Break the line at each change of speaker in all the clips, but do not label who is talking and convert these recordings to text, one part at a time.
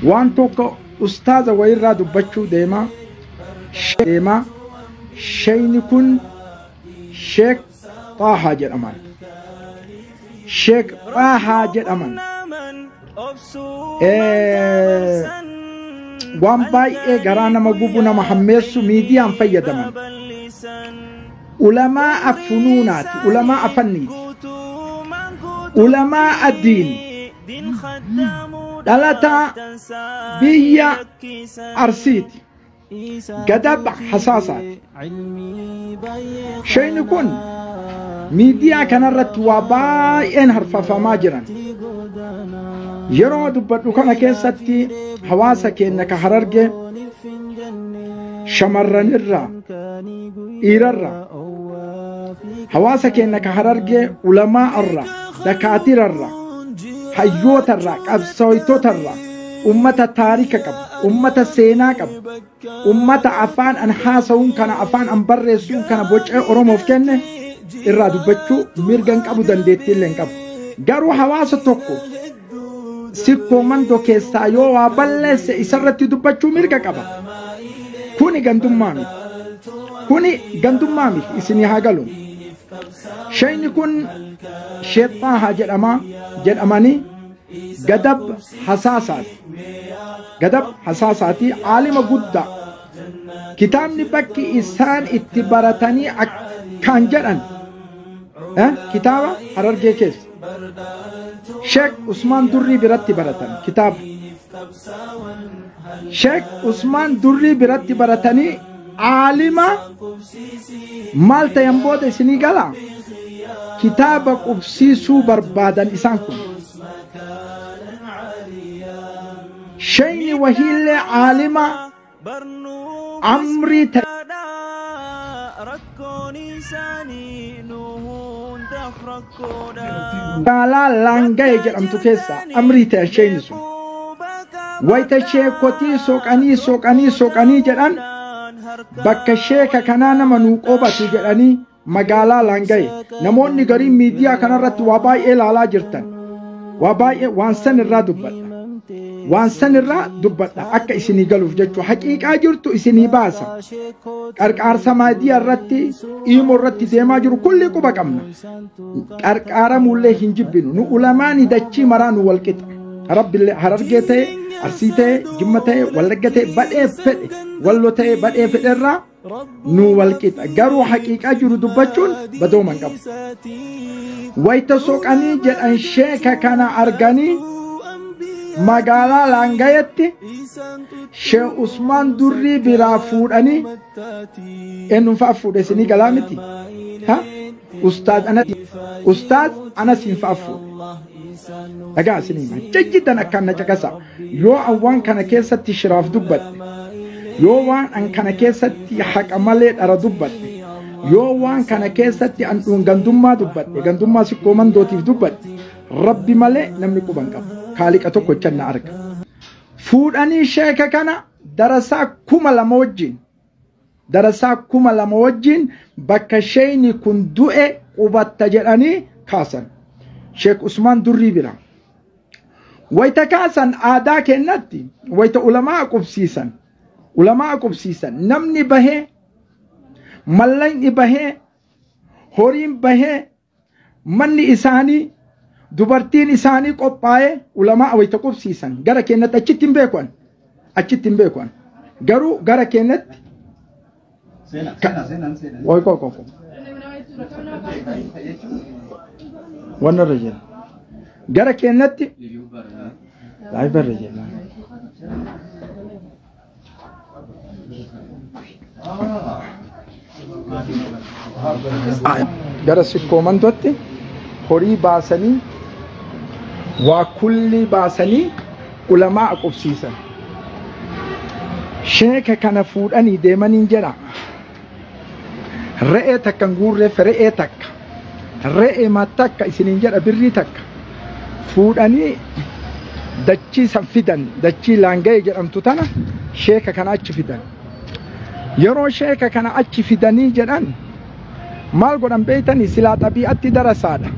Waan tokko ustaaza wayirraa dubbachuu deema. Deema. Sheeyni kun Sheek Xaahaa jedhaman. Sheek Xaahaa jedhaman. Waan baay'ee garaa nama gubu nama hammeessu miidiyaan fayyadaman. Ulamaa funuunaati, ulamaa fanniiti, ulamaa diini. Dhalataa biyya Arsiiti. Gadab Hasaasaati. Sheeyni kun miidiyaa kanarratti waa baay'een harfafamaa jiran. Yeroo dubbadhu kana keessatti hawaasa keenya ka Harargee shamarranirraa dhiirarraa hawaasa keenya ka Harargee ulamaa'arraa dakaatirarraa hayyootarraa qabsooytotarraa ummata taarika qabu, ummata seenaa qabu, ummata afaan an haasa'uun kana afaan an barreessuun kana bocee Oromoof kenne irraa dubbachuu mirga hin qabu, dandeettii illee hin qabu. Garuu hawaasa tokko Sikkoo Mandoo keessaa yoo waa balleesse isarratti dubbachuu mirga qaba. Kuni gandummaa miti. Kuni gandummaa miti, isinii haa galu. Sheeyni kun Sheek Xaahaa jedhamanii Gadab Hasaasaati. Gadab Hasaasaati aalima guddaa. Kitaabni bakki isaan itti baratanii akkaan jedhan kitaaba Harargee keessa. Sheek Usmaan Durrii biratti baratan kitaaba. Sheek Usmaan Durrii biratti baratanii aalima maal ta'an booda isinii gala kitaaba qubsiisuu barbaadan isaan kun. Sheeyni wahiillee aalima amrii ta'e. Magaalaa Laanga'e jedhamtu keessa amrii ta'e sheeyni sun. Wayita sheekotii soqanii soqanii soqanii jedhan bakka sheeka kanaa nama nuu qobatu jedhanii magaalaa Laanga'e. Namoonni gariin miidiyaa kanarratti waa baay'ee ilaalaa jirtan. Waa baay'ee waan san irraa dubbadha. Waan san irraa dubbadha akka isinii galuuf jechuudha. Haqiiqaa jirtu isinii baasa. Qarqaarsa miidiyaa irratti iimoo irratti deemaa jiru kulli quba qabna. Qarqaaramullee hin jibbinu. Nu ulamaani dachii maraa nu wal qixa. Rabbillee Harargee ta'e, Arsii ta'e, Jimma ta'e, Wallagga ta'e, badhee fedhe, Wallo ta'e, badhee fedherraa nu wal qixa. Garuu haqiiqaa jiru dubbachuun badooma hin qabu. Wayita soqanii jedhan sheeka kana arganii magaalaa Laangayetti Sheek Usmaan Durrii biraa fuudhanii eenyuun fa'a fuudhe isinii galaa miti? Ha? Ustaaz Anasiin fa'a fuudhe. Dhagaa isinii hima. Jajjidan akkaan na caqasa. Yoo an waan kana keessatti shiraaf dubbadhe, yoo waan an kana keessatti haqa malee dhara dubbadhe, yoo waan kana keessatti an gandummaa dubbadhe, gandummaa Sikkoo Mandootiif dubbadhe, Rabbi malee namni quban qabu. Kaaliqa tokko na arga. Fuudhanii sheeka kana darasaa 2000 wajjin, darasaa 2000 wajjin bakka sheeyni kun du'e qubatta jedhanii kaasan. Sheek Usmaan Durrii bira. Wayita kaasan aadaa kennatti, wayita ulamaa qubsiisan, ulamaa qubsiisan namni bahee, mallaqni bahee, horiin bahee, manni isaanii, dubartiin isaanii qophaa'ee ulamaa wayita qubsiisan gara kennatti achitti hin beekuan, achitti hin beekuan. Garuu gara kennatti Oi, ko, ko, ko. Wanna irra jira. Gara kennatti laayiva irra jira. Gara Sikkoo Mandootti horii baasanii waa kulli baasanii ulamaa qubsiisan. Sheeka kana fuudhanii deemaniin jedha. Re'ee takka hin guurreef re'ee takka. Re'ee takka isiniin jedha birrii takka. Fuudhanii dachii san fidan, dachii Laanga'ee jedhamtu tana sheeka kana achi fidan. Yeroo sheeka kana achi fidanii jedhan maal godhan beeytanii silaa xabi'atti darasaadha.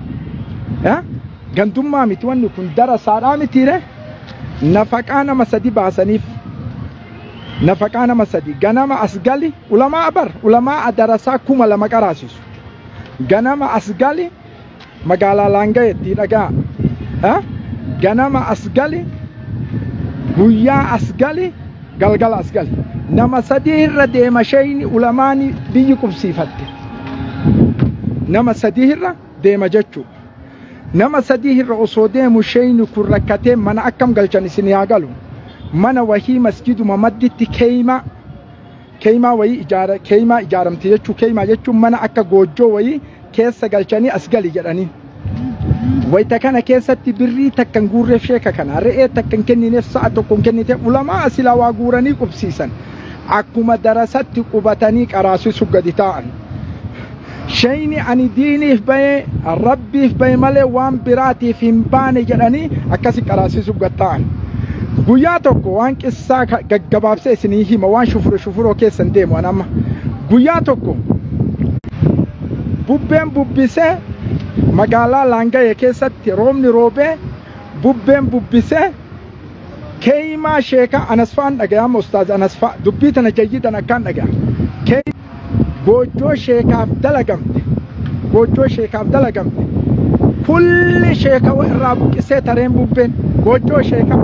Gandummaa miti wanni kun darasaadhaa mitiire. Nafaqaa nama sadi baasaniif. Nafaqaa nama sadi ganama as gali ulamaa bar ulamaa darasaa 2000 qaraasisu. Ganama as gali magaalaa Laangayeetti dhagaa. Ganama as gali guyyaa as gali galgala as gali. Nama sadii irra deema shayni ulamaani biyyi qubsiifatte. Nama sadii irra deema jechuudha. Nama sadii irra osoo deemu shayni kun rakkatee mana akkam galchan isin yaa galu. Mana wahii masjiduma madditti keeymaa wayii ijaara keeymaa ijaaramte jechuu keeymaa jechuun mana akka goojjoo wayii keessa galchanii as gali jedhanii. Wayita kana keessatti birrii takkan guurreef sheeka kana re'ee takkan kennineef sa'a tokko hin kenniteef ulamaa silaa waa guuranii qubsiisan. Akkuma darasatti qubatanii qaraasisu gadi taa'an. Shayni ani diiniif bahee rabbiif bahe malee waan biraatiif hin baane jedhanii akkasi qaraasisu gad taa'an. Guyyaa tokko waan qissaa gaggabaabsee isinii hima waan shufuro shufuroo keessan deemu an amma. Guyyaa tokko bubbeen bubbisee magaalaa Laangayee keessatti roobni roobee bubbeen bubbisee keeymaa sheeka Anasfaan dhagayama ustaaz Anasfaa dubbii tana jayyidan akkaan dhagaya. Goojjoo sheekaaf dalagamte goojjoo sheekaaf dalagamte kulli sheeka irraa buqqisee tareen bubbeen goojjoo sheeka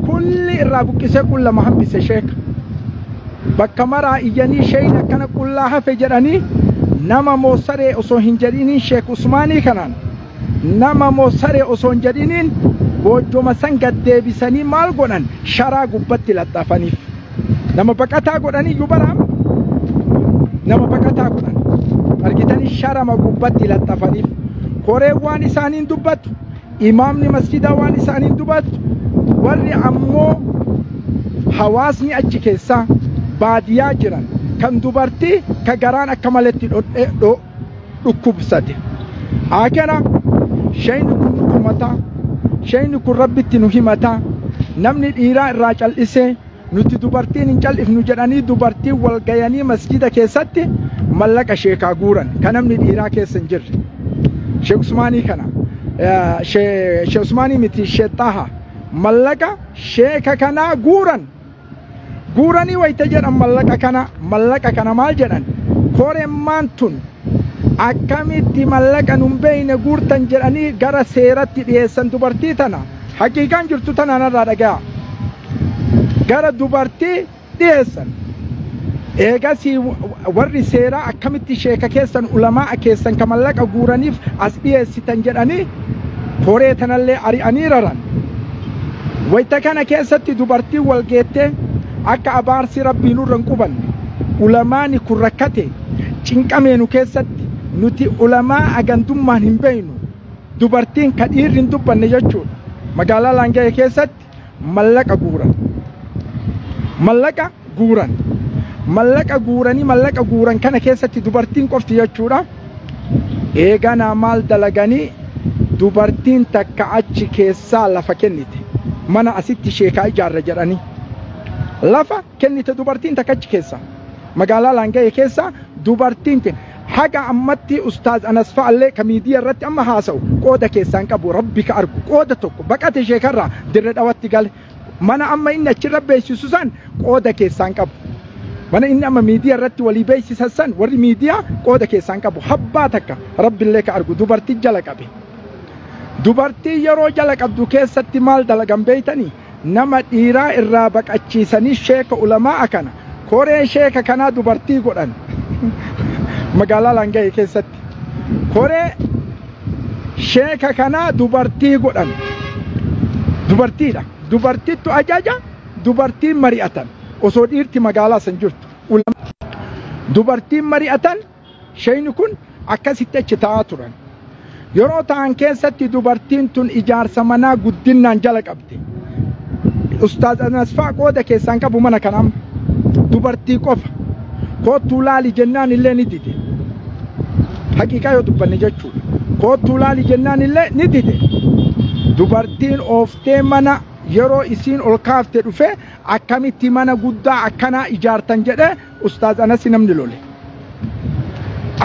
kulli irraa buqqisee qullama hambise sheeka. Bakka maraa iyyanii shayni akkana qullaa hafe jedhanii nama moosaree osoo hin jedhiniin Sheek Usmaanii kanaan nama moosaree osoo hin jedhiniin goojjoma san gad deebisanii maal godhan sharaa gubbatti laxxafaniif. Nama baqataa godhanii iyyuu baraama. Nama baqataa godhan argitanii sharama gubbatti laxxafaniif. Koreen waan isaaniin dubbattu, imaamni masjidaa waan isaaniin dubbattu, warri ammoo hawaasni achi keessaa baadiyyaa jiran kan dubartii ka garaan akka maletti dhukkubsate. Akana shayni kun nu dhumataa, shayni kun rabbitti nu himataa, namni dhiiraa irraa cal'isee nuti dubartiin hin cal'ifnu jedhanii dubartiin wal gayanii masjida keessatti mallaqa sheekaa guuran kan namni dhiiraa keessa hin jirre. Sheek Usmaanii kana Sheek Usmaanii miti Sheek Xaaha mallaqa sheeka kanaa guuran. Guuranii wayita jedhan mallaqa kana maal jedhan koremmaan tun akkamitti mallaqa nun beeyne guurtan jedhanii gara seeratti dhiyeessan dubartii tana haqiiqaan jirtu tana narraa dhagaya. Gara dubartii dhiyeessan. Eegasii warri seeraa akkamitti sheeka keessan ulamaa keessan ka mallaqa guuraniif as dhiyeessitan jedhanii koree tanallee ari'anii raran. Wayita kana keessatti dubartiin wal geettee akka abaarsi rabbii nurra hin qubanne ulamaani kun rakkate cinqameenu keessatti nuti ulamaa agandummaan hin beeynu dubartiin ka dhiirri hin dubbanne jechuudha. Magaalaa Laangayee keessatti mallaqa guuran. Mallaqa guuran. Mallaqa guuranii mallaqa guuran kana keessatti dubartiin qofti jechuudha. Eeganaa maal dalaganii dubartiin takka achi keessaa lafa kennite. Mana asitti sheekaa ijaarra jedhanii. Lafa kennite dubartiin takka achi keessa. Magaalaa Laangayee keessa dubartiin haga ammatti ustaaz Anasfaa illee ka miidiyaa irratti amma haasa'u qooda keessaan qabu rabbi ka argu qooda tokko baqate sheekarraa dirre dhawatti gale. Mana amma inni achirra beeksisu san qooda keessaan qabu. Mana inni amma miidiyaa irratti walii beeksisan san warri miidiyaa qooda keessaan qabu habbaa takka rabbillee ka argu dubartii jala qabe. Dubartii yeroo jala qabdu keessatti maal dalagan beeytanii nama dhiiraa irraa baqachiisanii sheeka ulamaa kana koree sheeka kanaa dubartii godhan magaalaa Laangayee keessatti koree sheeka kanaa dubartii godhan dubartiidha. Dubartittu ajaja dubartiin mari'atan osoo dhiirti magaalaa san jirtu dubartiin mari'atan shayni kun akkasitti achi taa'aa turan. Yeroo ta'an keessatti dubartiin tun ijaarsa manaa guddinnaan jala qabdi. Ustaaz Anasfaa qooda keessaan qabu mana kanam dubartii qofa koottuu laali jennaan illee ni dide. Haqiiqaa yoo dubbanne jechuudha. Koottuu laali jennaan illee ni dide. Dubartiin ooftee mana yeroo isiin ol kaafte dhufe akkamitti mana guddaa akkanaa ijaartan jedhee ustaaz Anasi namni lole.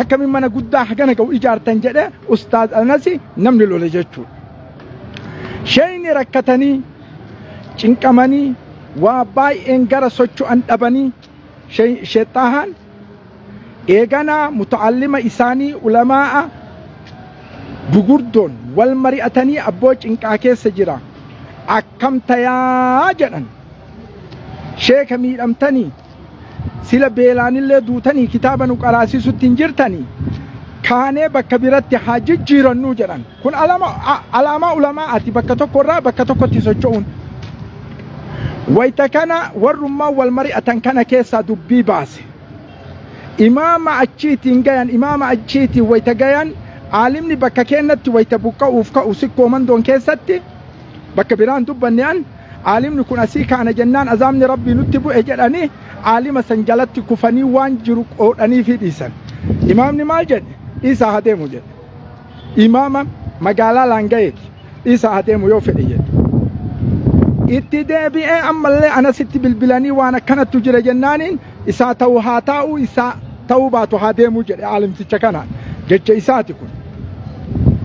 Akkamiin mana guddaa hagana ga'u ijaartan jedhee ustaaz Anasi namni lole jechuudha. Shayni rakkatanii Cinqamanii waa baay'een gara socho'an dhabanii sheexxaahan eeganaa muta'allima isaanii ulamaa'a gugurdoon wal mari'atanii abboo cinqaa keessa jira akkam tayaa jedhan. Sheeka miidhamtanii sila beelaanillee duutanii kitaaba nu qaraasisutti hin jirtanii kaanee bakka biratti haa jijjiirannuu jedhan. Kun alaamaa ulamaa ati bakka tokkorraa bakka tokkotti socho'uun. Wayta kana warrummaa wal mari'atan kana keessaa dubbii baase. Imaama achiitiin gayan, imaama achiitiin wayta gayan, aalimni bakka kennatti wayta buqqa'uuf ka'u sikkoo mandoon keessatti bakka biraan dubbanne an aalimni kun asii kaana jennaan azaabni rabbii nutti bu'e jedhanii aalima san jalatti kufanii waan jiru qoodhanii fi dhiisan. Imaamni maal jedhe? Dhiisaa haa deemu jedhe. Imaama magaalaa Laangayeeti. Dhiisaa haa deemu yoo fedhe jedhe. Itti deebi'ee ammallee anasitti bilbilanii waan akkanattu jira jennaaniin isaa ta'uu haa taa'u isaa ta'uu baatu haa deemuu jedhe aalimticha kanaan. Jecha isaati kun.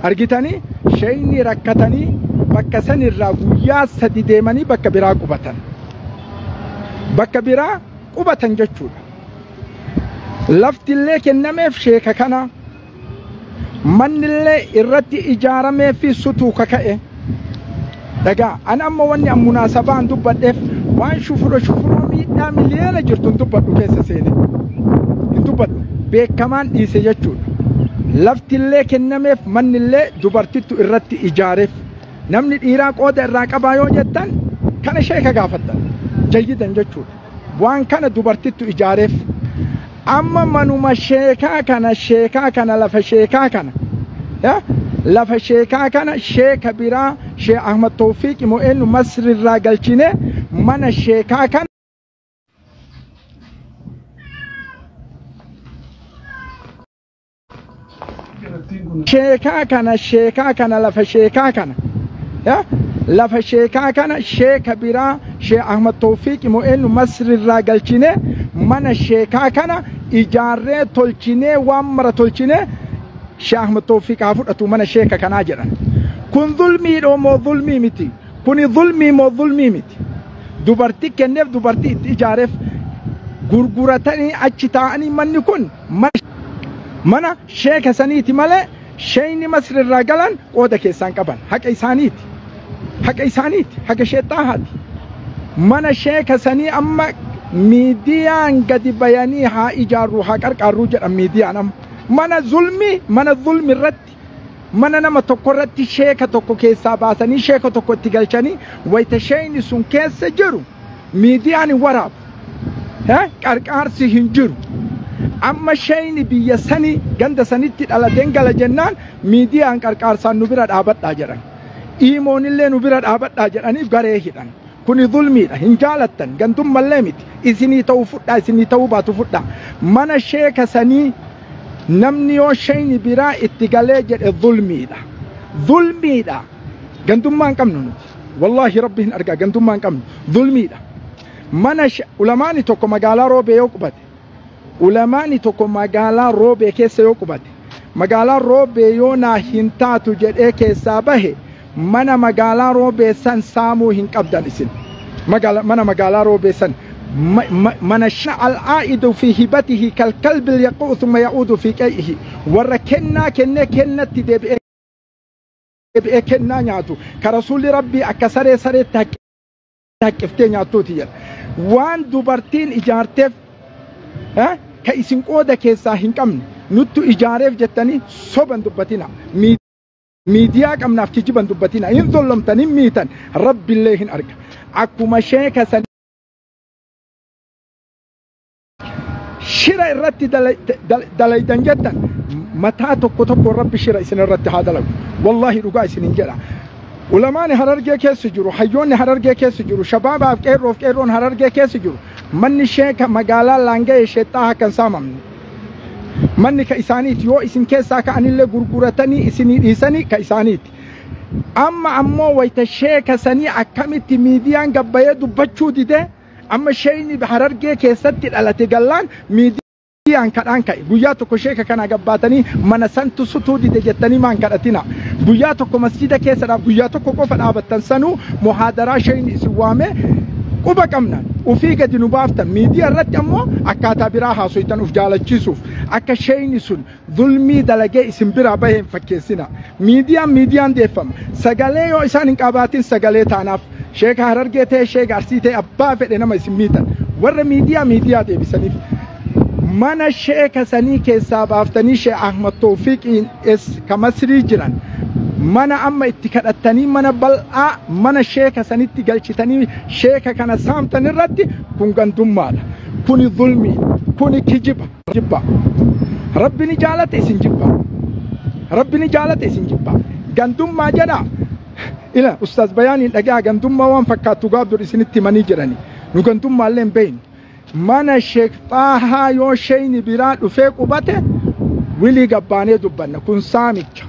Argitanii sheeyni rakkatanii bakka sanirraa guyyaa 3 deemanii bakka biraa qubatan. Bakka biraa qubatan jechuudha. Laftillee kennameef sheeka kana, mannillee irratti ijaaramee fi sutuu kaka'e. Dhagaa an amma wanni an munaasabaan dubbadheef waan shufuroo miidhaa miliyoona jirtu hin dubbadhu keessa seene. Hin dubbadhu beekamaan dhiise jechuudha. Laftillee kennameef mannillee dubartittu irratti ijaareef. Namni dhiiraa qooda irraa qabaa yoo jettan kana sheeka gaafattan jayyidan jechuudha. Waan kana dubartittu ijaareef. Amma manuma sheekaa kana lafa sheekaa kana lafa sheekaa kana sheeka biraa Shee Ahmad Tawfiq immoo eenyu Masrirraa galchine mana sheekaa kana sheekaa kana lafa sheekaa kana lafa sheekaa kana sheeka biraa Shee Ahmad Tawfiq immoo eenyu Masrirraa galchine mana sheekaa kana ijaarree tolchinee waan mara tolchinee Shee Ahmad Tawfiq haa fudhatu mana sheeka kanaa jedhan. Kun zulmiidha moo zulmii miti? Kuni zulmii moo zulmii miti? Dubartii kenneef dubartii itti ijaareef gurguratanii achi taa'anii manni kun mana sheeka saniiti malee sheeyni Masrirraa galan qooda keessaan qaban. Haqa isaaniiti. Haqa isaaniiti. Haqa sheexxaahaati. Mana sheeka sanii amma miidiyaan gadi bayanii haa ijaarru haa qarqaarru jedhan miidiyaan amma. Mana zulmi irratti mana nama tokko irratti sheeka tokko keessaa baasanii sheeka tokko itti galchanii wayita sheeyni sun keessa jiru miidiyaan hin waraabu. Qarqaarsi hin jiru. Amma sheeyni biyya sanii ganda sanitti dhalateen gala jennaan miidiyaan qarqaarsaan nu bira dhaabadhaa jedhan. Iimoonillee nu bira dhaabadhaa jedhanii garee hidhan. Kuni zulmiidha. Hin jaalattan. Gandummallee miti. Isinii ta'uu fudhaa isinii ta'uu baatu fudhaa. Mana sheeka sanii namni yoo sheeyni biraa itti galee jedhe zulmiidha. Zulmiidha. Gandummaa hin qabnu nuti. Wallaahi rabbi hin argaa gandummaa hin qabnu. Zulmiidha. Mana ulamaani tokko magaalaa Roobee yoo qubate, ulamaani tokko magaalaa Roobee keessa yoo qubate, magaalaa Roobee yoo naa hin taatu jedhee keessaa bahe mana magaalaa Roobee san saamuu hin qabdan isin. Mana magaalaa Roobee san mana al'aa'idu fi hibatihi kalkalbil yaquu thumma ya'uudu fi qay'ihi warra kennaa kennee kennatti deebi'ee kennaa nyaatu ka rasuulli rabbii akka saree sareetti haqqiftee nyaattuuti jedha. Waan dubartiin ijaarteef ka isin qooda keessaa hin qabne nuttu ijaareef jettanii soban dubbatina. Miidiyaa qabnaaf kijiban dubbatina. Hin zollomtan hin miitan rabbillee hin arga. Akkuma sheeka san shira irratti dalaydan jettan mataa tokko tokko rabbi shira isin irratti haa dalagu. Wallaahi dhugaa isin jedha. Ulamaani Harargee keessa jiru, hayyoonni Harargee keessa jiru, shabaabaaf qeerroof qeerroon Harargee keessa jiru, manni sheeka magaalaa Laanga'ee sheexxaa akka hin saamamne. Manni ka isaaniiti yoo isin keessaa ka'anillee gurguratanii isinii dhiisanii ka isaaniiti. Amma ammoo wayita sheeka sanii akkamitti miidiyaan gabbayee dubbachuu didee amma sheeyni Harargee keessatti dhalate gallaan miidiyaan kadhaan ka'e. Guyyaa tokko sheeka kana gabbaatanii mana santu sutuu dide jettanii maan kadhatina. Guyyaa tokko masjida keessa guyyaa tokko qofa dhaabattan sanuu muhaadaraa sheeyni isin waame quba qabna ufii gadi nu baaftan. Miidiyaa irratti ammoo akkaataa biraa haasoytan uf jaalachiisuuf akka sheeyni sun zulmii dalagee isin biraa bahee hin fakkeessina. Miidiyaan miidiyaan deeffama. Sagalee yoo isaan hin qabaatin sagalee taanaaf sheeka Harargee ta'e, sheeka Arsii ta'e, abbaa fedhe nama isin miitan warra miidiyaa miidiyaa deebisaniif mana sheeka sanii keessaa baaftanii Sheek Ahmad Toofiqiin es ka Masrii jiran mana amma itti kadhattanii mana bal'aa mana sheeka sanitti galchitanii sheeka kana saamtan irratti kun gandummaadha. Kuni zulmii, kuni kijiba. Jibba. Rabbi ni jaalate isin jibba. Rabbi ni jaalate isin jibba. Gandummaa jedha. Ila ustaaz Bayaaniin dhagaa gandummaa waan fakkaattu gaaf dur isinitti himanii jirani. Nu gandummaallee hin beeynu. Mana Sheek Xaahaa yoo sheeyni biraa dhufee qubate wilii gabbaanee dubbanna. Kun saamicha.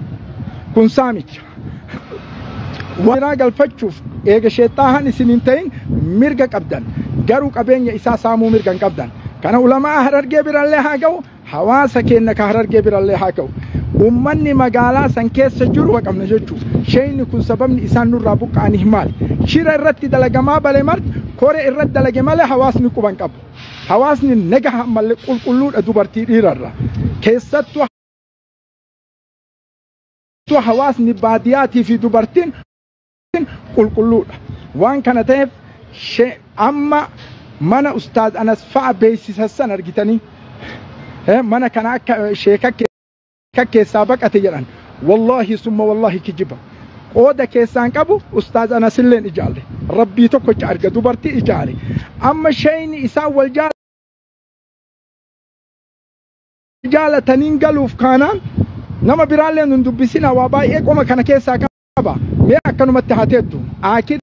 Kun saamicha. Waan biraa galfachuuf eega Sheek Xaahaan isin hin ta'in mirga qabdan. Garuu qabeenya isaa saamuu mirga hin qabdan. Kana ulamaa Harargee birallee haa ga'u, hawaasa keenya ka Harargee birallee haa ga'u. Ummanni magaalaa san keessa jiru qabna jechuudha. Sheeyni kun sababni isaan nurraa buqqa'anii maali? Shira irratti dalagamaa bale marti koree irratti dalage malee hawaasni quban qabu. Hawaasni nagaa malee qulqulluudha dubartii dhiirarra. Keessattuu hawaasni baadiyaatii fi dubartiin qulqulluudha. Waan kana ta'eef amma mana ustaaz Anas fa'a beeksisa san argitanii mana kana akka sheeka keessaa baqate jedhan. Wallaahi summa wallaahi kijiba. Qooda keessaan qabu ustaaz Anas illeen ijaarre. Rabbii tokkocha arga dubartii ijaare. Amma sheeyni isaan wal jaalataniin galuuf kaanaan nama biraallee nun dubbisina waa baay'ee qoma kana keessaa qaba. Mee akkanumatti haa teettu. Akir